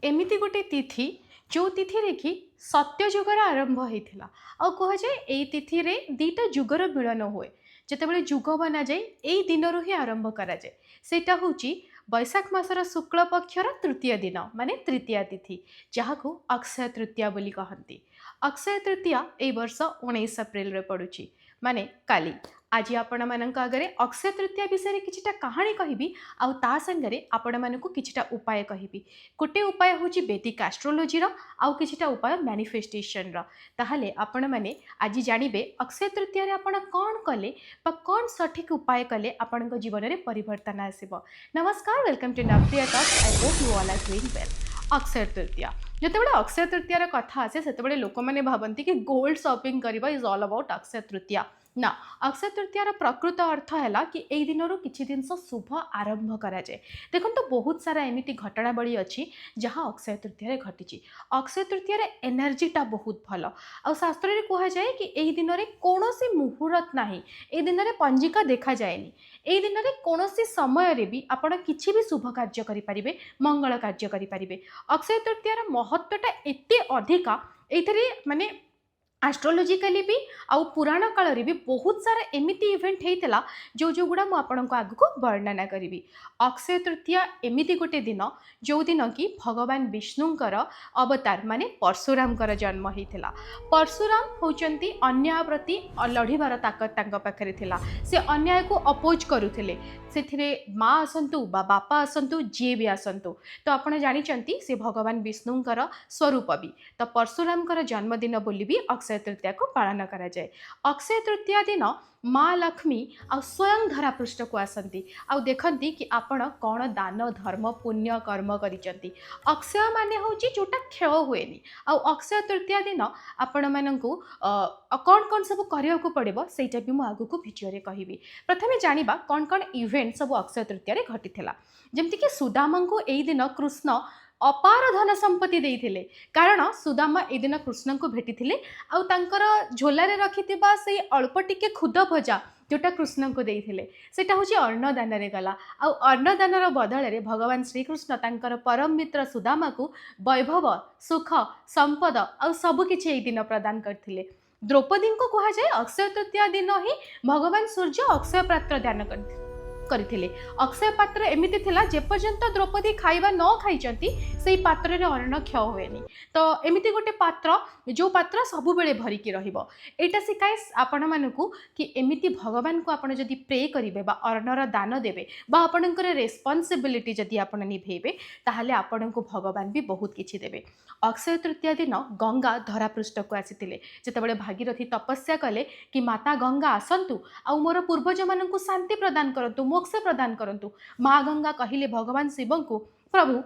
ଏମିତି ଗୋଟେ ତିଥି, ଯେଉଁ ତିଥିରେ କି ସତ୍ୟ ଯୁଗର ଆରମ୍ଭ ହେଇଥିଲା। ଆଉ କୁହାଯାଏ, ଏଇ ତିଥିରେ ଦୁଇଟା ଯୁଗର ମିଳନ ହୁଏ। ଯେତେବେଳେ ଯୁଗ ବନାଯାଏ, ଏଇ ଦିନରୁ ହିଁ ଆରମ୍ଭ କରାଯାଏ। ସେଇଟା ହେଉଛି ବୈଶାଖ ମାସର ଶୁକ୍ଳ ପକ୍ଷର ତୃତୀୟ ଦିନ, ମାନେ ତୃତୀୟା ତିଥି, ଯାହାକୁ ଅକ୍ଷୟ ତୃତୀୟା ବୋଲି କହନ୍ତି। ଅକ୍ଷୟ ତୃତୀୟା ଏଇ ବର୍ଷ 19 ଏପ୍ରିଲରେ ପଡ଼ୁଛି, ମାନେ କାଲି। ଆଜି ଆପଣମାନଙ୍କ ଆଗରେ ଅକ୍ଷୟ ତୃତୀୟା ବିଷୟରେ କିଛିଟା କାହାଣୀ କହିବି ଆଉ ତା ସାଙ୍ଗରେ ଆପଣମାନଙ୍କୁ କିଛିଟା ଉପାୟ କହିବି। ଗୋଟେ ଉପାୟ ହେଉଛି ବେଦିକ ଆଷ୍ଟ୍ରୋଲୋଜିର ଆଉ କିଛିଟା ଉପାୟ ମ୍ୟାନିଫେଷ୍ଟେସନର। ତାହେଲେ ଆପଣମାନେ ଆଜି ଜାଣିବେ, ଅକ୍ଷୟ ତୃତୀୟାରେ ଆପଣ କ'ଣ କଲେ ବା କ'ଣ ସଠିକ୍ ଉପାୟ କଲେ ଆପଣଙ୍କ ଜୀବନରେ ପରିବର୍ତ୍ତନ ଆସିବ। ନମସ୍କାର, welcome to Navpriya Talks. I hope you all are doing well. Akshaya Tritiya, ଯେତେବେଳେ ଅକ୍ଷୟ ତୃତୀୟାର କଥା ଆସେ, ସେତେବେଳେ ଲୋକମାନେ ଭାବନ୍ତି କି ଗୋଲ୍ଡ ସପିଂ କରିବା is all about Akshaya Tritiya. ନା, ଅକ୍ଷୟ ତୃତୀୟାର ପ୍ରକୃତ ଅର୍ଥ ହେଲା କି ଏଇ ଦିନରୁ କିଛି ଜିନିଷ ଶୁଭ ଆରମ୍ଭ କରାଯାଏ। ଦେଖନ୍ତୁ, ବହୁତ ସାରା ଏମିତି ଘଟଣାବଳୀ ଅଛି ଯାହା ଅକ୍ଷୟ ତୃତୀୟାରେ ଘଟିଛି। ଅକ୍ଷୟ ତୃତୀୟାରେ ଏନର୍ଜିଟା ବହୁତ ଭଲ। ଆଉ ଶାସ୍ତ୍ରରେ କୁହାଯାଏ କି ଏଇ ଦିନରେ କୌଣସି ମୁହୂର୍ତ୍ତ ନାହିଁ, ଏଇ ଦିନରେ ପଞ୍ଜିକା ଦେଖାଯାଏନି। ଏଇ ଦିନରେ କୌଣସି ସମୟରେ ବି ଆପଣ କିଛି ବି ଶୁଭ କାର୍ଯ୍ୟ କରିପାରିବେ, ମଙ୍ଗଳ କାର୍ଯ୍ୟ କରିପାରିବେ। ଅକ୍ଷୟ ତୃତୀୟାର ମହତ୍ତ୍ୱଟା ଏତେ ଅଧିକା, ଏଇଥିରେ ମାନେ ଆଷ୍ଟ୍ରୋଲୋଜିକାଲି ବି ଆଉ ପୁରାଣ କାଳରେ ବି ବହୁତ ସାରା ଏମିତି ଇଭେଣ୍ଟ ହେଇଥିଲା, ଯେଉଁ ଯେଉଁଗୁଡ଼ା ମୁଁ ଆପଣଙ୍କୁ ଆଗକୁ ବର୍ଣ୍ଣନା କରିବି। ଅକ୍ଷୟ ତୃତୀୟା ଏମିତି ଗୋଟେ ଦିନ, ଯେଉଁଦିନ କି ଭଗବାନ ବିଷ୍ଣୁଙ୍କର ଅବତାର ମାନେ ପରଶୁରାମଙ୍କର ଜନ୍ମ ହେଇଥିଲା। ପରଶୁରାମ ହେଉଛନ୍ତି ଅନ୍ୟାୟ ପ୍ରତି ଲଢ଼ିବାର ତାକତ ତାଙ୍କ ପାଖରେ ଥିଲା। ସେ ଅନ୍ୟାୟକୁ ଅପୋଜ କରୁଥିଲେ, ସେଥିରେ ମା ଆସନ୍ତୁ ବା ବାପା ଆସନ୍ତୁ, ଯିଏ ବି ଆସନ୍ତୁ। ତ ଆପଣ ଜାଣିଛନ୍ତି, ସେ ଭଗବାନ ବିଷ୍ଣୁଙ୍କର ସ୍ୱରୂପ ବି। ତ ପରଶୁରାମଙ୍କର ଜନ୍ମଦିନ ବୋଲି ବି ଅକ୍ଷୟ ତୃତୀୟାକୁ ପାଳନ କରାଯାଏ। ଅକ୍ଷୟ ତୃତୀୟା ଦିନ ମା ଲକ୍ଷ୍ମୀ ଆଉ ସ୍ୱୟଂ ଧରାପୃଷ୍ଠକୁ ଆସନ୍ତି ଆଉ ଦେଖନ୍ତି କି ଆପଣ କ'ଣ ଦାନ, ଧର୍ମ, ପୁଣ୍ୟ କର୍ମ କରିଛନ୍ତି। ଅକ୍ଷୟ ମାନେ ହେଉଛି ଯେଉଁଟା କ୍ଷୟ ହୁଏନି। ଆଉ ଅକ୍ଷୟ ତୃତୀୟା ଦିନ ଆପଣମାନଙ୍କୁ କ'ଣ କ'ଣ ସବୁ କରିବାକୁ ପଡ଼ିବ, ସେଇଟା ବି ମୁଁ ଆଗକୁ ଭିଡ଼ିଓରେ କହିବି। ପ୍ରଥମେ ଜାଣିବା କ'ଣ କ'ଣ ଇଭେଣ୍ଟ ସବୁ ଅକ୍ଷୟ ତୃତୀୟାରେ ଘଟିଥିଲା। ଯେମିତିକି ସୁଦାମାଙ୍କୁ ଏଇ ଦିନ କୃଷ୍ଣ ଅପାର ଧନ ସମ୍ପତ୍ତି ଦେଇଥିଲେ, କାରଣ ସୁଦାମା ଏଇ ଦିନ କୃଷ୍ଣଙ୍କୁ ଭେଟିଥିଲେ ଆଉ ତାଙ୍କର ଝୋଲାରେ ରଖିଥିବା ସେଇ ଅଳ୍ପ ଟିକେ ଖୁଦ ଭଜା ଯେଉଁଟା କୃଷ୍ଣଙ୍କୁ ଦେଇଥିଲେ, ସେଇଟା ହେଉଛି ଅନ୍ନଦାନରେ ଗଲା। ଆଉ ଅନ୍ନଦାନର ବଦଳରେ ଭଗବାନ ଶ୍ରୀକୃଷ୍ଣ ତାଙ୍କର ପରମ ମିତ୍ର ସୁଦାମାକୁ ବୈଭବ, ସୁଖ, ସମ୍ପଦ ଆଉ ସବୁକିଛି ଏଇ ଦିନ ପ୍ରଦାନ କରିଥିଲେ। ଦ୍ରୌପଦୀଙ୍କୁ କୁହାଯାଏ, ଅକ୍ଷୟ ତୃତୀୟା ଦିନ ହିଁ ଭଗବାନ ସୂର୍ଯ୍ୟ ଅକ୍ଷୟ ପାତ୍ର ଦାନ କରିଥିଲେ। ଅକ୍ଷୟ ପାତ୍ର ଏମିତି ଥିଲା, ଯେପର୍ଯ୍ୟନ୍ତ ଦ୍ରୌପଦୀ ଖାଇବା ନ ଖାଇଛନ୍ତି, ସେଇ ପାତ୍ରରେ ଅନ୍ନ କ୍ଷୟ ହୁଏନି। ତ ଏମିତି ଗୋଟେ ପାତ୍ର, ଯେଉଁ ପାତ୍ର ସବୁବେଳେ ଭରିକି ରହିବ। ଏଇଟା ଶିଖାଏ ଆପଣମାନଙ୍କୁ କି ଏମିତି ଭଗବାନଙ୍କୁ ଆପଣ ଯଦି ପ୍ରେ କରିବେ ବା ଅନ୍ନର ଦାନ ଦେବେ ବା ଆପଣଙ୍କର ରେସ୍ପନ୍ସିବିଲିଟି ଯଦି ଆପଣ ନିଭେଇବେ, ତାହେଲେ ଆପଣଙ୍କୁ ଭଗବାନ ବି ବହୁତ କିଛି ଦେବେ। ଅକ୍ଷୟ ତୃତୀୟା ଦିନ ଗଙ୍ଗା ଧରାପୃଷ୍ଠକୁ ଆସିଥିଲେ। ଯେତେବେଳେ ଭାଗୀରଥୀ ତପସ୍ୟା କଲେ କି ମାତା ଗଙ୍ଗା ଆସନ୍ତୁ ଆଉ ମୋର ପୂର୍ବଜମାନଙ୍କୁ ଶାନ୍ତି ପ୍ରଦାନ କରନ୍ତୁ, ମୋକ୍ଷ ପ୍ରଦାନ କରନ୍ତୁ, ମା ଗଙ୍ଗା କହିଲେ ଭଗବାନ ଶିବଙ୍କୁ, "ପ୍ରଭୁ,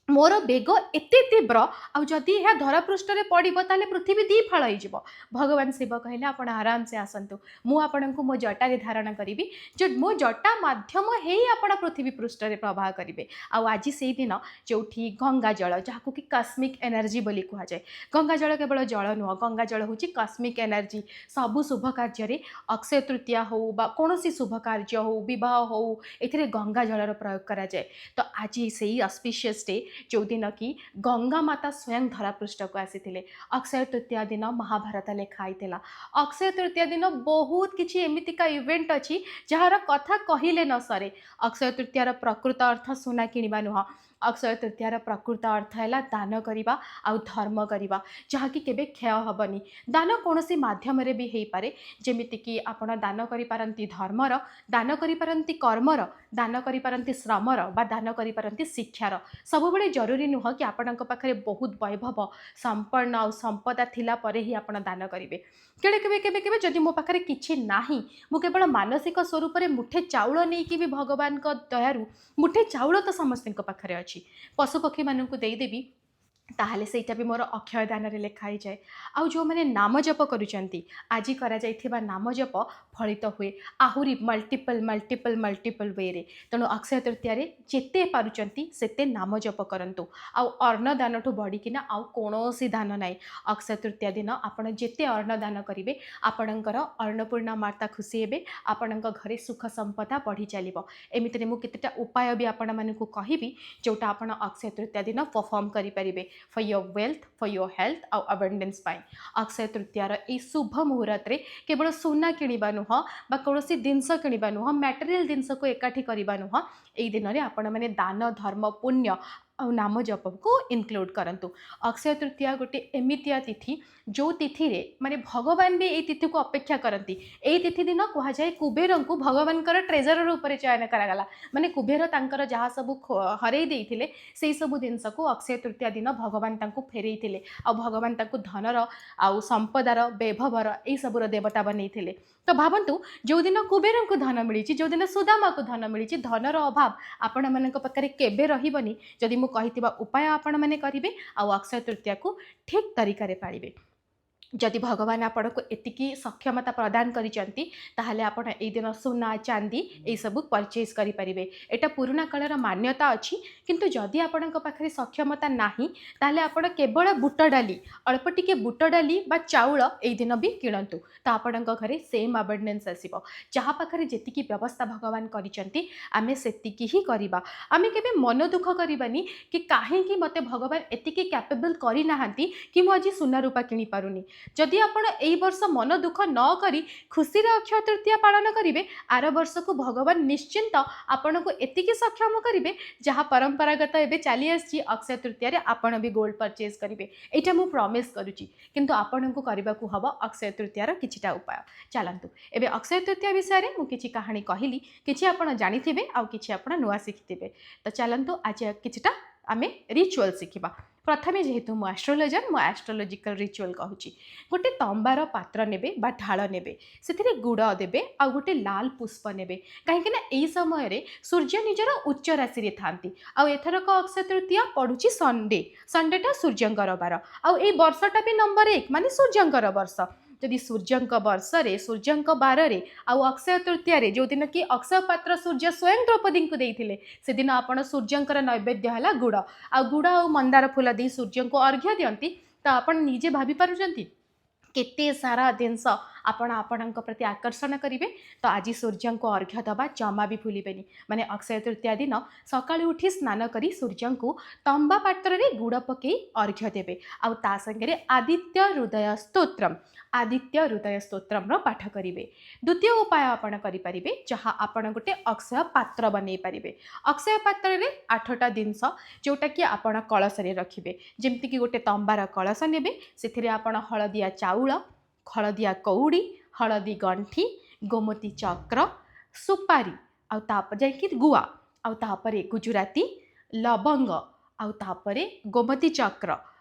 ମୋର ବେଗ ଏତେ ତୀବ୍ର ଆଉ ଯଦି ଏହା ଧରାପୃଷ୍ଠରେ ପଡ଼ିବ, ତାହେଲେ ପୃଥିବୀ ଦି ଫାଳ ହେଇଯିବ।" ଭଗବାନ ଶିବ କହିଲେ, "ଆପଣ ଆରାମସେ ଆସନ୍ତୁ, ମୁଁ ଆପଣଙ୍କୁ ମୋ ଜଟାରେ ଧାରଣ କରିବି, ଯେ ମୋ ଜଟା ମାଧ୍ୟମ ହେଇ ଆପଣ ପୃଥିବୀ ପୃଷ୍ଠରେ ପ୍ରବାହ କରିବେ।" ଆଉ ଆଜି ସେଇ ଦିନ ଯେଉଁଠି ଗଙ୍ଗା ଜଳ, ଯାହାକୁ କି କସ୍ମିକ୍ ଏନର୍ଜି ବୋଲି କୁହାଯାଏ। ଗଙ୍ଗା ଜଳ କେବଳ ଜଳ ନୁହଁ, ଗଙ୍ଗା ଜଳ ହେଉଛି କସ୍ମିକ୍ ଏନର୍ଜି। ସବୁ ଶୁଭ କାର୍ଯ୍ୟରେ, ଅକ୍ଷୟ ତୃତୀୟା ହଉ ବା କୌଣସି ଶୁଭ କାର୍ଯ୍ୟ ହଉ, ବିବାହ ହଉ, ଏଥିରେ ଗଙ୍ଗା ଜଳର ପ୍ରୟୋଗ କରାଯାଏ। ତ ଆଜି ସେଇ ଅସ୍ପିସିୟସ୍ ଡେ, ଯେଉଁଦିନ କି ଗଙ୍ଗା ମାତା ସ୍ୱୟଂ ଧରାପୃଷ୍ଠକୁ ଆସିଥିଲେ। ଅକ୍ଷୟ ତୃତୀୟା ଦିନ ମହାଭାରତ ଲେଖା ହେଇଥିଲା। ଅକ୍ଷୟ ତୃତୀୟା ଦିନ ବହୁତ କିଛି ଏମିତିକା ଇଭେଣ୍ଟ ଅଛି, ଯାହାର କଥା କହିଲେ ନ ସରେ। ଅକ୍ଷୟ ତୃତୀୟାର ପ୍ରକୃତ ଅର୍ଥ ସୁନା କିଣିବା ନୁହଁ। ଅକ୍ଷୟ ତୃତୀୟାର ପ୍ରକୃତ ଅର୍ଥ ହେଲା ଦାନ କରିବା ଆଉ ଧର୍ମ କରିବା, ଯାହାକି କେବେ କ୍ଷୟ ହେବନି। ଦାନ କୌଣସି ମାଧ୍ୟମରେ ବି ହେଇପାରେ, ଯେମିତିକି ଆପଣ ଦାନ କରିପାରନ୍ତି ଧର୍ମର, ଦାନ କରିପାରନ୍ତି କର୍ମର, ଦାନ କରିପାରନ୍ତି ଶ୍ରମର ବା ଦାନ କରିପାରନ୍ତି ଶିକ୍ଷାର। ସବୁବେଳେ ଜରୁରୀ ନୁହଁ କି ଆପଣଙ୍କ ପାଖରେ ବହୁତ ବୈଭବ ସମ୍ପନ୍ନ ଆଉ ସମ୍ପଦା ଥିଲା ପରେ ହିଁ ଆପଣ ଦାନ କରିବେ। କେବେ କେବେ କେବେ କେବେ ଯଦି ମୋ ପାଖରେ କିଛି ନାହିଁ, ମୁଁ କେବଳ ମାନସିକ ସ୍ୱରୂପରେ ମୁଠେ ଚାଉଳ ନେଇକି ବି, ଭଗବାନଙ୍କ ଦୟାରୁ ମୁଠେ ଚାଉଳ ତ ସମସ୍ତଙ୍କ ପାଖରେ ଅଛି, ପଶୁପକ୍ଷୀମାନଙ୍କୁ ଦେଇଦେବି। ତାହେଲେ ସେଇଟା ବି ମୋର ଅକ୍ଷୟ ଦାନରେ ଲେଖା ହେଇଯାଏ। ଆଉ ଯେଉଁମାନେ ନାମ ଜପ କରୁଛନ୍ତି, ଆଜି କରାଯାଇଥିବା ନାମ ଜପ ଫଳିତ ହୁଏ ଆହୁରି ମଲ୍ଟିପଲ୍ ମଲ୍ଟିପଲ୍ ମଲ୍ଟିପଲ୍ ୱେରେ। ତେଣୁ ଅକ୍ଷୟ ତୃତୀୟାରେ ଯେତେ ପାରୁଛନ୍ତି ସେତେ ନାମ ଜପ କରନ୍ତୁ। ଆଉ ଅନ୍ନଦାନଠୁ ବଢ଼ିକିନା ଆଉ କୌଣସି ଦାନ ନାହିଁ। ଅକ୍ଷୟ ତୃତୀୟା ଦିନ ଆପଣ ଯେତେ ଅନ୍ନଦାନ କରିବେ, ଆପଣଙ୍କର ଅନ୍ନପୂର୍ଣ୍ଣା ମାତା ଖୁସି ହେବେ, ଆପଣଙ୍କ ଘରେ ସୁଖ ସମ୍ପଦା ବଢ଼ି ଚାଲିବ। ଏମିତିରେ ମୁଁ କେତେଟା ଉପାୟ ବି ଆପଣମାନଙ୍କୁ କହିବି, ଯେଉଁଟା ଆପଣ ଅକ୍ଷୟ ତୃତୀୟା ଦିନ ପରଫର୍ମ କରିପାରିବେ for your wealth, for your health ଆଉ ଆବଣ୍ଡେନ୍ସ ପାଇଁ। ଅକ୍ଷୟ ତୃତୀୟାର ଏଇ ଶୁଭ ମୁହୂର୍ତ୍ତରେ କେବଳ ସୁନା କିଣିବା ନୁହଁ ବା କୌଣସି ଜିନିଷ କିଣିବା ନୁହଁ, ମ୍ୟାଟେରିଆଲ ଜିନିଷକୁ ଏକାଠି କରିବା ନୁହଁ, ଏଇ ଦିନରେ ଆପଣମାନେ ଦାନ, ଧର୍ମ, ପୁଣ୍ୟ ଆଉ ନାମ ଜପକୁ ଇନକ୍ଲୁଡ଼ କରନ୍ତୁ। ଅକ୍ଷୟ ତୃତୀୟା ଗୋଟେ ଏମିତିଆ ତିଥି, ଯେଉଁ ତିଥିରେ ମାନେ ଭଗବାନ ବି ଏଇ ତିଥିକୁ ଅପେକ୍ଷା କରନ୍ତି। ଏଇ ତିଥି ଦିନ କୁହାଯାଏ କୁବେରଙ୍କୁ ଭଗବାନଙ୍କର ଟ୍ରେଜର ରୂପରେ ଚୟନ କରାଗଲା। ମାନେ କୁବେର ତାଙ୍କର ଯାହା ସବୁ ହରେଇ ଦେଇଥିଲେ, ସେଇ ସବୁ ଜିନିଷକୁ ଅକ୍ଷୟ ତୃତୀୟା ଦିନ ଭଗବାନ ତାଙ୍କୁ ଫେରେଇଥିଲେ। ଆଉ ଭଗବାନ ତାଙ୍କୁ ଧନର ଆଉ ସମ୍ପଦାର, ବୈଭବର, ଏଇସବୁର ଦେବତା ବନେଇଥିଲେ। ତ ଭାବନ୍ତୁ, ଯେଉଁଦିନ କୁବେରଙ୍କୁ ଧନ ମିଳିଛି, ଯେଉଁଦିନ ସୁଦାମାକୁ ଧନ ମିଳିଛି, ଧନର ଅଭାବ ଆପଣମାନଙ୍କ ପାଖରେ କେବେ ରହିବନି, ଯଦି ମୁଁ କହିଥିବା ଉପାୟ ଆପଣମାନେ କରିବେ ଆଉ ଅକ୍ଷୟ ତୃତୀୟାକୁ ଠିକ୍ ତରିକାରେ ପାଳିବେ। ଯଦି ଭଗବାନ ଆପଣଙ୍କୁ ଏତିକି ସକ୍ଷମତା ପ୍ରଦାନ କରିଛନ୍ତି, ତାହେଲେ ଆପଣ ଏଇ ଦିନ ସୁନା, ଚାନ୍ଦି ଏଇସବୁ ପରଚେଜ୍ କରିପାରିବେ। ଏଇଟା ପୁରୁଣା କାଳର ମାନ୍ୟତା ଅଛି। କିନ୍ତୁ ଯଦି ଆପଣଙ୍କ ପାଖରେ ସକ୍ଷମତା ନାହିଁ, ତାହେଲେ ଆପଣ କେବଳ ବୁଟ ଡାଲି, ଅଳ୍ପ ଟିକେ ବୁଟ ଡାଲି ବା ଚାଉଳ ଏଇ ଦିନ ବି କିଣନ୍ତୁ, ତ ଆପଣଙ୍କ ଘରେ ସେମ୍ ଆବଣ୍ଡେନ୍ସ ଆସିବ। ଯାହା ପାଖରେ ଯେତିକି ବ୍ୟବସ୍ଥା ଭଗବାନ କରିଛନ୍ତି, ଆମେ ସେତିକି ହିଁ କରିବା। ଆମେ କେବେ ମନ ଦୁଃଖ କରିବାନି କି କାହିଁକି ମୋତେ ଭଗବାନ ଏତିକି କ୍ୟାପେବଲ୍ କରିନାହାନ୍ତି କି ମୁଁ ଆଜି ସୁନା ରୂପା କିଣିପାରୁନି। ଯଦି ଆପଣ ଏଇ ବର୍ଷ ମନ ଦୁଃଖ ନ କରି ଖୁସିରେ ଅକ୍ଷୟ ତୃତୀୟା ପାଳନ କରିବେ, ଆର ବର୍ଷକୁ ଭଗବାନ ନିଶ୍ଚିନ୍ତ ଆପଣଙ୍କୁ ଏତିକି ସକ୍ଷମ କରିବେ, ଯାହା ପରମ୍ପରାଗତ ଏବେ ଚାଲି ଆସିଛି, ଅକ୍ଷୟ ତୃତୀୟାରେ ଆପଣ ବି ଗୋଲ୍ଡ ପରଚେଜ୍ କରିବେ। ଏଇଟା ମୁଁ ପ୍ରମିସ୍ କରୁଛି। କିନ୍ତୁ ଆପଣଙ୍କୁ କରିବାକୁ ହେବ ଅକ୍ଷୟ ତୃତୀୟାର କିଛିଟା ଉପାୟ। ଚାଲନ୍ତୁ, ଏବେ ଅକ୍ଷୟ ତୃତୀୟା ବିଷୟରେ ମୁଁ କିଛି କାହାଣୀ କହିଲି। କିଛି ଆପଣ ଜାଣିଥିବେ ଆଉ କିଛି ଆପଣ ନୂଆ ଶିଖିଥିବେ। ତ ଚାଲନ୍ତୁ, ଆଜି କିଛିଟା ଆମେ ରିଚୁଆଲ୍ ଶିଖିବା। ପ୍ରଥମେ ଯେହେତୁ ମୁଁ ଆଷ୍ଟ୍ରୋଲୋଜର, ମୁଁ ଆଷ୍ଟ୍ରୋଲୋଜିକାଲ ରିଚୁଆଲ୍ କହୁଛି। ଗୋଟେ ତମ୍ବାର ପାତ୍ର ନେବେ ବା ଢାଳ ନେବେ, ସେଥିରେ ଗୁଡ଼ ଦେବେ ଆଉ ଗୋଟେ ଲାଲ ପୁଷ୍ପ ନେବେ। କାହିଁକି ନା ଏଇ ସମୟରେ ସୂର୍ଯ୍ୟ ନିଜର ଉଚ୍ଚ ରାଶିରେ ଥାନ୍ତି। ଆଉ ଏଥରକ ଅକ୍ଷୟ ତୃତୀୟା ପଡ଼ୁଛି ସଣ୍ଡେ। ସଣ୍ଡେଟା ସୂର୍ଯ୍ୟଙ୍କର ବାର ଆଉ ଏଇ ବର୍ଷଟା ବି ନମ୍ବର 1, ମାନେ ସୂର୍ଯ୍ୟଙ୍କର ବର୍ଷ। ଯଦି ସୂର୍ଯ୍ୟଙ୍କ ବର୍ଷରେ, ସୂର୍ଯ୍ୟଙ୍କ ବାରରେ ଆଉ ଅକ୍ଷୟ ତୃତୀୟାରେ, ଯେଉଁଦିନ କି ଅକ୍ଷୟ ପାତ୍ର ସୂର୍ଯ୍ୟ ସ୍ୱୟଂ ଦ୍ରୌପଦୀଙ୍କୁ ଦେଇଥିଲେ, ସେଦିନ ଆପଣ ସୂର୍ଯ୍ୟଙ୍କର ନୈବେଦ୍ୟ ହେଲା ଗୁଡ଼, ଆଉ ଗୁଡ଼ ଆଉ ମନ୍ଦାର ଫୁଲ ଦେଇ ସୂର୍ଯ୍ୟଙ୍କୁ ଅର୍ଘ୍ୟ ଦିଅନ୍ତି, ତ ଆପଣ ନିଜେ ଭାବିପାରୁଛନ୍ତି କେତେ ସାରା ଜିନିଷ ଆପଣ ଆପଣଙ୍କ ପ୍ରତି ଆକର୍ଷଣ କରିବେ। ତ ଆଜି ସୂର୍ଯ୍ୟଙ୍କୁ ଅର୍ଘ୍ୟ ଦେବା ଜମା ବି ଭୁଲିବେନି। ମାନେ ଅକ୍ଷୟ ତୃତୀୟା ଦିନ ସକାଳୁ ଉଠି ସ୍ନାନ କରି ସୂର୍ଯ୍ୟଙ୍କୁ ତମ୍ବା ପାତ୍ରରେ ଗୁଡ଼ ପକାଇ ଅର୍ଘ୍ୟ ଦେବେ ଆଉ ତା ସାଙ୍ଗରେ ଆଦିତ୍ୟ ହୃଦୟ ସ୍ତୋତ୍ରମ, ଆଦିତ୍ୟ ହୃଦୟ ସ୍ତୋତ୍ରମର ପାଠ କରିବେ। ଦ୍ୱିତୀୟ ଉପାୟ ଆପଣ କରିପାରିବେ, ଯାହା ଆପଣ ଗୋଟେ ଅକ୍ଷୟ ପାତ୍ର ବନେଇ ପାରିବେ। ଅକ୍ଷୟ ପାତ୍ରରେ ଆଠଟା ଜିନିଷ, ଯେଉଁଟାକି ଆପଣ କଳସରେ ରଖିବେ। ଯେମିତିକି ଗୋଟେ ତମ୍ବାର କଳସ ନେବେ, ସେଥିରେ ଆପଣ ହଳଦିଆ ଚାଉଳ, ହଳଦିଆ କଉଡ଼ି, ହଳଦୀ ଗଣ୍ଠି, ଗୋମତୀ ଚକ୍ର, ସୁପାରି ଆଉ ତାପରେ ଯାଇକି ଗୁଆ, ଆଉ ତାପରେ ଗୁଜୁରାତି, ଲବଙ୍ଗ, ଆଉ ତାପରେ ଗୋମତୀ ଚକ୍ର,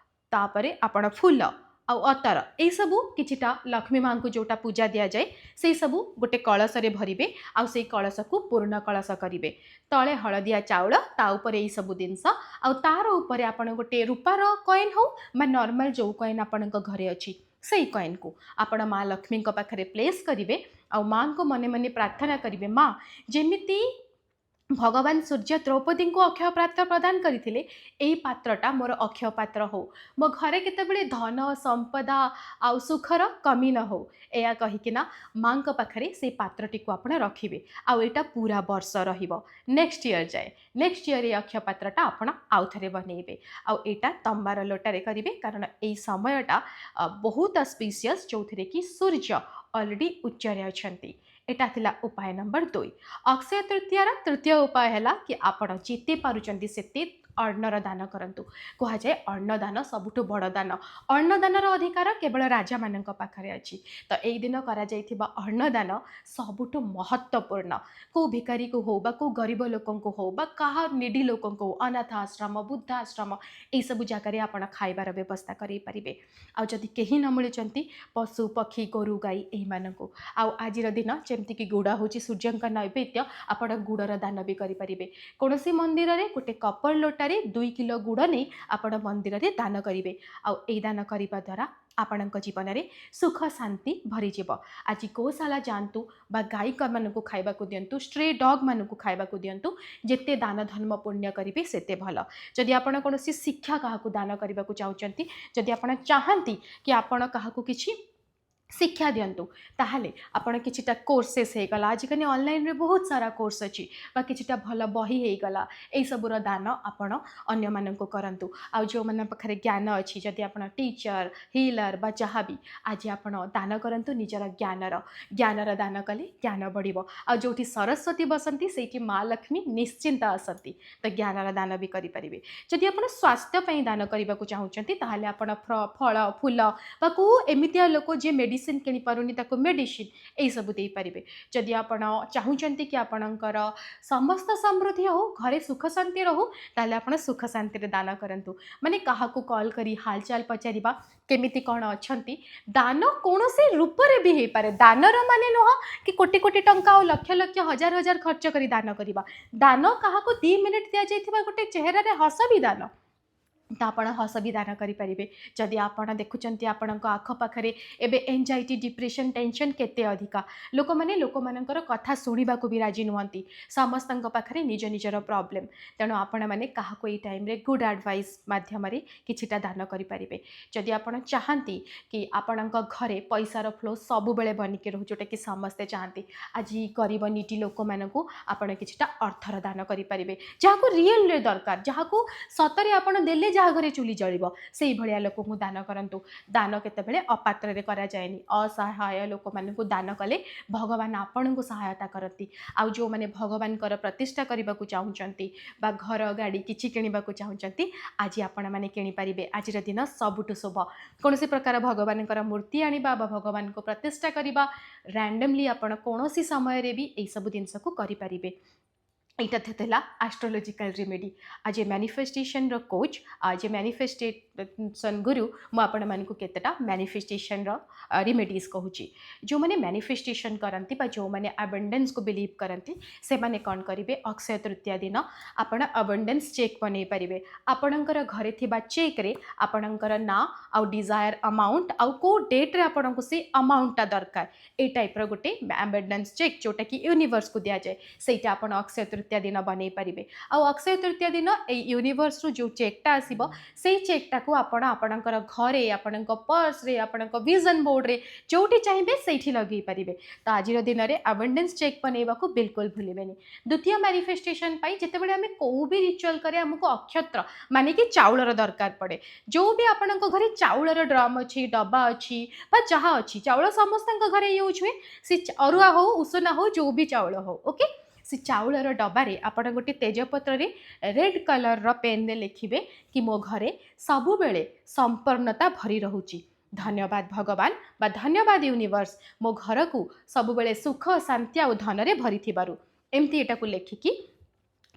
ତାପରେ ଆପଣ ଫୁଲ ଆଉ ଅତର, ଏଇସବୁ କିଛିଟା ଲକ୍ଷ୍ମୀ ମାଙ୍କୁ ଯେଉଁଟା ପୂଜା ଦିଆଯାଏ, ସେଇ ସବୁ ଗୋଟେ କଳସରେ ଭରିବେ ଆଉ ସେଇ କଳସକୁ ପୂର୍ଣ୍ଣ କଳସ କରିବେ। ତଳେ ହଳଦିଆ ଚାଉଳ, ତା ଉପରେ ଏଇସବୁ ଜିନିଷ ଆଉ ତାର ଉପରେ ଆପଣ ଗୋଟେ ରୂପାର କଏନ୍ ହଉ ବା ନର୍ମାଲ ଯେଉଁ କଏନ୍ ଆପଣଙ୍କ ଘରେ ଅଛି, ସେଇ କଏନ୍କୁ ଆପଣ ମା ଲକ୍ଷ୍ମୀଙ୍କ ପାଖରେ ପ୍ଲେସ୍ କରିବେ ଆଉ ମାଙ୍କୁ ମନେ ମନେ ପ୍ରାର୍ଥନା କରିବେ, ମା, ଯେମିତି ଭଗବାନ ସୂର୍ଯ୍ୟ ଦ୍ରୌପଦୀଙ୍କୁ ଅକ୍ଷୟ ପାତ୍ର ପ୍ରଦାନ କରିଥିଲେ, ଏଇ ପାତ୍ରଟା ମୋର ଅକ୍ଷୟ ପାତ୍ର ହଉ। ମୋ ଘରେ କେତେବେଳେ ଧନ, ସମ୍ପଦା ଆଉ ସୁଖର କମି ନ ହଉ। ଏହା କହିକିନା ମାଙ୍କ ପାଖରେ ସେଇ ପାତ୍ରଟିକୁ ଆପଣ ରଖିବେ ଆଉ ଏଇଟା ପୁରା ବର୍ଷ ରହିବ, ନେକ୍ସଟ ଇୟର୍ ଯାଏ। ନେକ୍ସଟ ଇୟର୍ ଏଇ ଅକ୍ଷୟ ପାତ୍ରଟା ଆପଣ ଆଉ ଥରେ ବନେଇବେ। ଆଉ ଏଇଟା ତମ୍ବାର ଲୋଟାରେ କରିବେ, କାରଣ ଏଇ ସମୟଟା ବହୁତ ଅସ୍ପିସିୟସ୍, ଯେଉଁଥିରେ କି ସୂର୍ଯ୍ୟ ଅଲରେଡ଼ି ଉଚ୍ଚରେ ଅଛନ୍ତି। ଏଇଟା ଥିଲା ଉପାୟ ନମ୍ବର 2। ଅକ୍ଷୟ ତୃତୀୟାର ତୃତୀୟ ଉପାୟ ହେଲା କି ଆପଣ ଯେତେ ପାରୁଛନ୍ତି ସେତେ ଅନ୍ନର ଦାନ କରନ୍ତୁ। କୁହାଯାଏ ଅନ୍ନଦାନ ସବୁଠୁ ବଡ଼ ଦାନ। ଅନ୍ନଦାନର ଅଧିକାର କେବଳ ରାଜାମାନଙ୍କ ପାଖରେ ଅଛି। ତ ଏଇ ଦିନ କରାଯାଇଥିବା ଅନ୍ନଦାନ ସବୁଠୁ ମହତ୍ତ୍ୱପୂର୍ଣ୍ଣ। କେଉଁ ଭିକାରୀକୁ ହଉ ବା କେଉଁ ଗରିବ ଲୋକଙ୍କୁ ହଉ ବା କାହା ନିଡ଼ି ଲୋକଙ୍କୁ ହଉ, ଅନାଥ ଆଶ୍ରମ, ବୃଦ୍ଧା ଆଶ୍ରମ, ଏଇସବୁ ଜାଗାରେ ଆପଣ ଖାଇବାର ବ୍ୟବସ୍ଥା କରାଇ ପାରିବେ। ଆଉ ଯଦି କେହି ନ ମିଳୁଛନ୍ତି, ପଶୁ ପକ୍ଷୀ, ଗୋରୁ ଗାଈ, ଏଇମାନଙ୍କୁ। ଆଉ ଆଜିର ଦିନ ଯେମିତିକି ଗୁଡ଼ ହେଉଛି ସୂର୍ଯ୍ୟଙ୍କ ନୈବେଦ୍ୟ, ଆପଣ ଗୁଡ଼ର ଦାନ ବି କରିପାରିବେ। କୌଣସି ମନ୍ଦିରରେ ଗୋଟେ କପର ଲୋଟାରେ ଅଟାରେ 2 କିଲୋ ଗୁଡ଼ ନେଇ ଆପଣ ମନ୍ଦିରରେ ଦାନ କରିବେ। ଆଉ ଏଇ ଦାନ କରିବା ଦ୍ୱାରା ଆପଣଙ୍କ ଜୀବନରେ ସୁଖ ଶାନ୍ତି ଭରିଯିବ। ଆଜି ଗୋଶାଳା ଯାଆନ୍ତୁ ବା ଗାଈମାନଙ୍କୁ ଖାଇବାକୁ ଦିଅନ୍ତୁ, ଷ୍ଟ୍ରେ ଡଗ୍ମାନଙ୍କୁ ଖାଇବାକୁ ଦିଅନ୍ତୁ। ଯେତେ ଦାନ ଧର୍ମ ପୁଣ୍ୟ କରିବେ, ସେତେ ଭଲ। ଯଦି ଆପଣ କୌଣସି ଶିକ୍ଷା କାହାକୁ ଦାନ କରିବାକୁ ଚାହୁଁଛନ୍ତି, ଯଦି ଆପଣ ଚାହାନ୍ତି କି ଆପଣ କାହାକୁ କିଛି ଶିକ୍ଷା ଦିଅନ୍ତୁ, ତାହେଲେ ଆପଣ କିଛିଟା କୋର୍ସେସ୍ ହେଇଗଲା, ଆଜିକାଲି ଅନଲାଇନ୍ରେ ବହୁତ ସାରା କୋର୍ସ ଅଛି, ବା କିଛିଟା ଭଲ ବହି ହେଇଗଲା, ଏଇସବୁର ଦାନ ଆପଣ ଅନ୍ୟମାନଙ୍କୁ କରନ୍ତୁ। ଆଉ ଯେଉଁମାନଙ୍କ ପାଖରେ ଜ୍ଞାନ ଅଛି, ଯଦି ଆପଣ ଟିଚର୍, ହିଲର୍ ବା ଯାହା ବି, ଆଜି ଆପଣ ଦାନ କରନ୍ତୁ ନିଜର ଜ୍ଞାନର। ଜ୍ଞାନର ଦାନ କଲେ ଜ୍ଞାନ ବଢ଼ିବ। ଆଉ ଯେଉଁଠି ସରସ୍ୱତୀ ବସନ୍ତି, ସେଇଠି ମା ଲକ୍ଷ୍ମୀ ନିଶ୍ଚିନ୍ତ ଆସନ୍ତି। ତ ଜ୍ଞାନର ଦାନ ବି କରିପାରିବେ। ଯଦି ଆପଣ ସ୍ୱାସ୍ଥ୍ୟ ପାଇଁ ଦାନ କରିବାକୁ ଚାହୁଁଛନ୍ତି, ତାହେଲେ ଆପଣ ଫଳ, ଫୁଲ ବା କେଉଁ ଏମିତିଆ ଲୋକ ଯିଏ ମେଡ଼ିସିନ କିଣିପାରୁନି, ତାକୁ ମେଡ଼ିସିନ ଏଇସବୁ ଦେଇପାରିବେ। ଯଦି ଆପଣ ଚାହୁଁଛନ୍ତି କି ଆପଣଙ୍କର ସମସ୍ତ ସମୃଦ୍ଧି ହଉ, ଘରେ ସୁଖ ଶାନ୍ତି ରହୁ, ତାହେଲେ ଆପଣ ସୁଖ ଶାନ୍ତିରେ ଦାନ କରନ୍ତୁ। ମାନେ କାହାକୁ କଲ୍ କରି ହାଲଚାଲ ପଚାରିବା, କେମିତି କ'ଣ ଅଛନ୍ତି। ଦାନ କୌଣସି ରୂପରେ ବି ହେଇପାରେ। ଦାନର ମାନେ ନୁହଁ କି କୋଟି କୋଟି ଟଙ୍କା ଆଉ ଲକ୍ଷ ଲକ୍ଷ, ହଜାର ହଜାର ଖର୍ଚ୍ଚ କରି ଦାନ କରିବା। ଦାନ କାହାକୁ 2 ମିନିଟ୍ ଦିଆଯାଇଥିବା ଗୋଟେ ଚେହେରାରେ ହସ ବି ଦାନ। ତ ଆପଣ ହସ ବି ଦାନ କରିପାରିବେ। ଯଦି ଆପଣ ଦେଖୁଛନ୍ତି ଆପଣଙ୍କ ଆଖପାଖରେ ଏବେ ଏନ୍ଜାଇଟି, ଡିପ୍ରେସନ୍, ଟେନସନ୍ କେତେ ଅଧିକା, ଲୋକମାନେ ଲୋକମାନଙ୍କର କଥା ଶୁଣିବାକୁ ବି ରାଜି ନୁହନ୍ତି, ସମସ୍ତଙ୍କ ପାଖରେ ନିଜ ନିଜର ପ୍ରୋବ୍ଲେମ୍, ତେଣୁ ଆପଣମାନେ କାହାକୁ ଏଇ ଟାଇମ୍ରେ ଗୁଡ୍ ଆଡ଼ଭାଇସ୍ ମାଧ୍ୟମରେ କିଛିଟା ଦାନ କରିପାରିବେ। ଯଦି ଆପଣ ଚାହାନ୍ତି କି ଆପଣଙ୍କ ଘରେ ପଇସାର ଫ୍ଲୋ ସବୁବେଳେ ବନିକି ରହୁ, ଯେଉଁଟାକି ସମସ୍ତେ ଚାହାନ୍ତି, ଆଜି ଗରିବ ନିଡି ଲୋକମାନଙ୍କୁ ଆପଣ କିଛିଟା ଅର୍ଥର ଦାନ କରିପାରିବେ। ଯାହାକୁ ରିଏଲ୍ରେ ଦରକାର, ଯାହାକୁ ସତରେ ଆପଣ ଦେଲେ ଯାହା ଘରେ ଚୁଲି ଜଳିବ, ସେଇଭଳିଆ ଲୋକଙ୍କୁ ଦାନ କରନ୍ତୁ। ଦାନ କେତେବେଳେ ଅପାତ୍ରରେ କରାଯାଏନି। ଅସହାୟ ଲୋକମାନଙ୍କୁ ଦାନ କଲେ ଭଗବାନ ଆପଣଙ୍କୁ ସହାୟତା କରନ୍ତି। ଆଉ ଯେଉଁମାନେ ଭଗବାନଙ୍କର ପ୍ରତିଷ୍ଠା କରିବାକୁ ଚାହୁଁଛନ୍ତି ବା ଘର, ଗାଡ଼ି କିଛି କିଣିବାକୁ ଚାହୁଁଛନ୍ତି, ଆଜି ଆପଣମାନେ କିଣିପାରିବେ। ଆଜିର ଦିନ ସବୁଠୁ ଶୁଭ। କୌଣସି ପ୍ରକାର ଭଗବାନଙ୍କର ମୂର୍ତ୍ତି ଆଣିବା ବା ଭଗବାନଙ୍କୁ ପ୍ରତିଷ୍ଠା କରିବା, ରାଣ୍ଡମଲି ଆପଣ କୌଣସି ସମୟରେ ବି ଏଇସବୁ ଜିନିଷକୁ କରିପାରିବେ। ଏଇଟା ଥିଲା ଆଷ୍ଟ୍ରୋଲୋଜିକାଲ ରେମେଡି। ଆଜ୍ ଏ ମ୍ୟାନିଫେଷ୍ଟେସନର କୋଚ୍, ଆଜ୍ ଏ ମ୍ୟାନିଫେଷ୍ଟେସନ୍ ଗୁରୁ, ମୁଁ ଆପଣମାନଙ୍କୁ କେତେଟା ମ୍ୟାନିଫେଷ୍ଟେସନର ରେମେଡ଼ିଜ୍ କହୁଛି। ଯେଉଁମାନେ ମ୍ୟାନିଫେଷ୍ଟେସନ୍ କରନ୍ତି ବା ଯେଉଁମାନେ ଆବଣ୍ଡାନ୍ସକୁ ବିଲିଭ୍ କରନ୍ତି, ସେମାନେ କ'ଣ କରିବେ? ଅକ୍ଷୟ ତୃତୀୟା ଦିନ ଆପଣ ଆବଣ୍ଡାନ୍ସ ଚେକ୍ ବନେଇ ପାରିବେ। ଆପଣଙ୍କର ଘରେ ଥିବା ଚେକ୍ରେ ଆପଣଙ୍କର ନାଁ ଆଉ ଡିଜାୟାର ଆମାଉଣ୍ଟ ଆଉ କେଉଁ ଡେଟ୍ରେ ଆପଣଙ୍କୁ ସେ ଆମାଉଣ୍ଟଟା ଦରକାର, ଏଇ ଟାଇପ୍ର ଗୋଟେ ଆବଣ୍ଡାନ୍ସ ଚେକ୍ ଯେଉଁଟାକି ୟୁନିଭର୍ସକୁ ଦିଆଯାଏ, ସେଇଟା ଆପଣ ଅକ୍ଷୟ ତୃତୀୟା ଦିନ ବନେଇ ପାରିବେ। ଆଉ ଅକ୍ଷୟ ତୃତୀୟା ଦିନ ଏଇ ୟୁନିଭର୍ସରୁ ଯେଉଁ ଚେକ୍ଟା ଆସିବ, ସେଇ ଚେକ୍ଟାକୁ ଆପଣ ଆପଣଙ୍କର ଘରେ, ଆପଣଙ୍କ ପର୍ସରେ, ଆପଣଙ୍କ ଭିଜନ୍ ବୋର୍ଡ଼ରେ, ଯେଉଁଠି ଚାହିଁବେ ସେଇଠି ଲଗେଇ ପାରିବେ। ତ ଆଜିର ଦିନରେ ଆବଣ୍ଡାନ୍ସ ଚେକ୍ ବନେଇବାକୁ ବିଲକୁଲ ଭୁଲିବେନି। ଦ୍ୱିତୀୟ ମ୍ୟାନିଫେଷ୍ଟେସନ୍ ପାଇଁ ଯେତେବେଳେ ଆମେ କେଉଁ ବି ରିଚୁଆଲ୍ କରେ, ଆମକୁ ଅକ୍ଷତ ମାନେ କି ଚାଉଳର ଦରକାର ପଡ଼େ। ଯେଉଁ ବି ଆପଣଙ୍କ ଘରେ ଚାଉଳର ଡ୍ରମ୍ ଅଛି, ଡବା ଅଛି ବା ଯାହା ଅଛି, ଚାଉଳ ସମସ୍ତଙ୍କ ଘରେ ୟୁଜ୍ ହୁଏ, ସେ ଅରୁଆ ହଉ, ଉଷୁନା ହଉ, ଯେଉଁ ବି ଚାଉଳ ହଉ, ଓକେ। ସେ ଚାଉଳର ଡବାରେ ଆପଣ ଗୋଟେ ତେଜପତ୍ରରେ ରେଡ୍ କଲର୍ର ପେନ୍ରେ ଲେଖିବେ କି ମୋ ଘରେ ସବୁବେଳେ ସମ୍ପନ୍ନତା ଭରି ରହୁଛି, ଧନ୍ୟବାଦ ଭଗବାନ ବା ଧନ୍ୟବାଦ ୟୁନିଭର୍ସ, ମୋ ଘରକୁ ସବୁବେଳେ ସୁଖ, ଶାନ୍ତି ଆଉ ଧନରେ ଭରିଥିବାରୁ। ଏମିତି ଏଟାକୁ ଲେଖିକି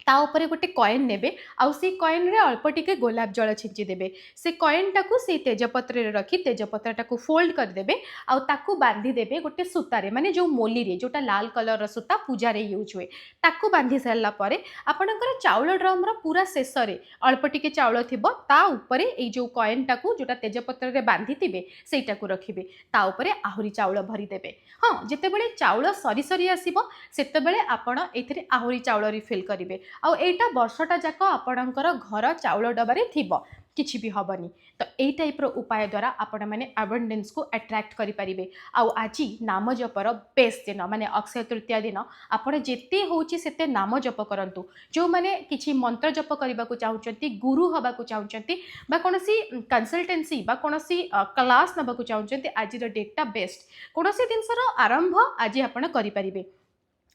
ତା ଉପରେ ଗୋଟେ କଏନ୍ ନେବେ ଆଉ ସେଇ କଏନ୍ରେ ଅଳ୍ପ ଟିକେ ଗୋଲାପ ଜଳ ଛିଞ୍ଚି ଦେବେ। ସେ କଏନ୍ଟାକୁ ସେଇ ତେଜପତ୍ରରେ ରଖି ତେଜପତ୍ରଟାକୁ ଫୋଲ୍ଡ କରିଦେବେ ଆଉ ତାକୁ ବାନ୍ଧିଦେବେ ଗୋଟେ ସୂତାରେ, ମାନେ ଯେଉଁ ମୋଲିରେ, ଯେଉଁଟା ଲାଲ କଲର୍ର ସୂତା ପୂଜାରେ ୟୁଜ୍ ହୁଏ। ତାକୁ ବାନ୍ଧି ସାରିଲା ପରେ ଆପଣଙ୍କର ଚାଉଳ ଡ୍ରମ୍ର ପୁରା ଶେଷରେ ଅଳ୍ପ ଟିକେ ଚାଉଳ ଥିବ, ତା ଉପରେ ଏଇ ଯେଉଁ କଏନ୍ଟାକୁ ଯେଉଁଟା ତେଜପତ୍ରରେ ବାନ୍ଧିଥିବେ, ସେଇଟାକୁ ରଖିବେ। ତା ଉପରେ ଆହୁରି ଚାଉଳ ଭରିଦେବେ। ହଁ, ଯେତେବେଳେ ଚାଉଳ ସରି ସରି ଆସିବ, ସେତେବେଳେ ଆପଣ ଏଇଥିରେ ଆହୁରି ଚାଉଳ ରିଫିଲ୍ କରିବେ। ଆଉ ଏଇଟା ବର୍ଷଟା ଯାକ ଆପଣଙ୍କର ଘର ଚାଉଳ ଡବାରେ ଥିବ, କିଛି ବି ହେବନି। ତ ଏଇ ଟାଇପ୍ର ଉପାୟ ଦ୍ୱାରା ଆପଣମାନେ ଆବଣ୍ଡେନ୍ସକୁ ଆଟ୍ରାକ୍ଟ କରିପାରିବେ। ଆଉ ଆଜି ନାମ ଜପର ବେଷ୍ଟ ଦିନ, ମାନେ ଅକ୍ଷୟ ତୃତୀୟା ଦିନ ଆପଣ ଯେତେ ହେଉଛି ସେତେ ନାମ ଜପ କରନ୍ତୁ। ଯେଉଁମାନେ କିଛି ମନ୍ତ୍ର ଜପ କରିବାକୁ ଚାହୁଁଛନ୍ତି, ଗୁରୁ ହେବାକୁ ଚାହୁଁଛନ୍ତି ବା କୌଣସି କନସଲଟେନ୍ସି ବା କୌଣସି କ୍ଲାସ୍ ନେବାକୁ ଚାହୁଁଛନ୍ତି, ଆଜିର ଡେଟ୍ଟା ବେଷ୍ଟ। କୌଣସି ଜିନିଷର ଆରମ୍ଭ ଆଜି ଆପଣ କରିପାରିବେ।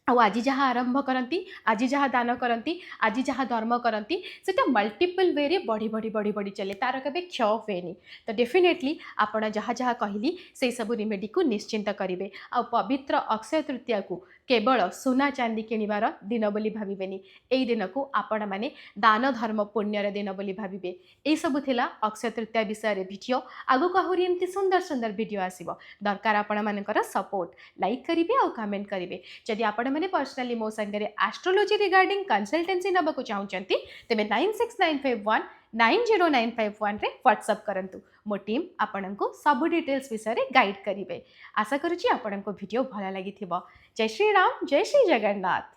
ଆଉ ଆଜି ଯାହା ଆରମ୍ଭ କରନ୍ତି, ଆଜି ଯାହା ଦାନ କରନ୍ତି, ଆଜି ଯାହା ଧର୍ମ କରନ୍ତି, ସେଟା ମଲ୍ଟିପଲ୍ ୱେରେ ବଢ଼ି ବଢ଼ି ବଢ଼ି ବଢ଼ି ଚାଲେ, ତାର କେବେ କ୍ଷୟ ହୁଏନି। ତ ଡେଫିନେଟଲି ଆପଣ ଯାହା ଯାହା କହିଲି, ସେଇ ସବୁ ରେମେଡ଼ିକୁ ନିଶ୍ଚିନ୍ତ କରିବେ। ଆଉ ପବିତ୍ର ଅକ୍ଷୟ ତୃତୀୟାକୁ କେବଳ ସୁନା ଚାନ୍ଦି କିଣିବାର ଦିନ ବୋଲି ଭାବିବେନି। ଏଇ ଦିନକୁ ଆପଣମାନେ ଦାନ ଧର୍ମ ପୁଣ୍ୟର ଦିନ ବୋଲି ଭାବିବେ। ଏଇସବୁ ଥିଲା ଅକ୍ଷୟ ତୃତୀୟା ବିଷୟରେ ଭିଡ଼ିଓ। ଆଗକୁ ଆହୁରି ଏମିତି ସୁନ୍ଦର ସୁନ୍ଦର ଭିଡ଼ିଓ ଆସିବ। ଦରକାର ଆପଣମାନଙ୍କର ସପୋର୍ଟ। ଲାଇକ୍ କରିବେ ଆଉ କମେଣ୍ଟ କରିବେ। ଯଦି ଆପଣମାନେ ପର୍ସନାଲି ମୋ ସାଙ୍ଗରେ ଆଷ୍ଟ୍ରୋଲୋଜି ରିଗାର୍ଡ଼ିଂ କନସଲଟାନ୍ସି ନେବାକୁ ଚାହୁଁଛନ୍ତି, ତେବେ 9695190951ରେ ହ୍ୱାଟ୍ସଆପ୍ କରନ୍ତୁ। ମୋ ଟିମ୍ ଆପଣଙ୍କୁ ସବୁ ଡିଟେଲ୍ସ ବିଷୟରେ ଗାଇଡ଼ କରିବେ। ଆଶା କରୁଛି ଆପଣଙ୍କୁ ଭିଡ଼ିଓ ଭଲ ଲାଗିଥିବ। ଜୟ ଶ୍ରୀରାମ, ଜୟ ଶ୍ରୀ ଜଗନ୍ନାଥ।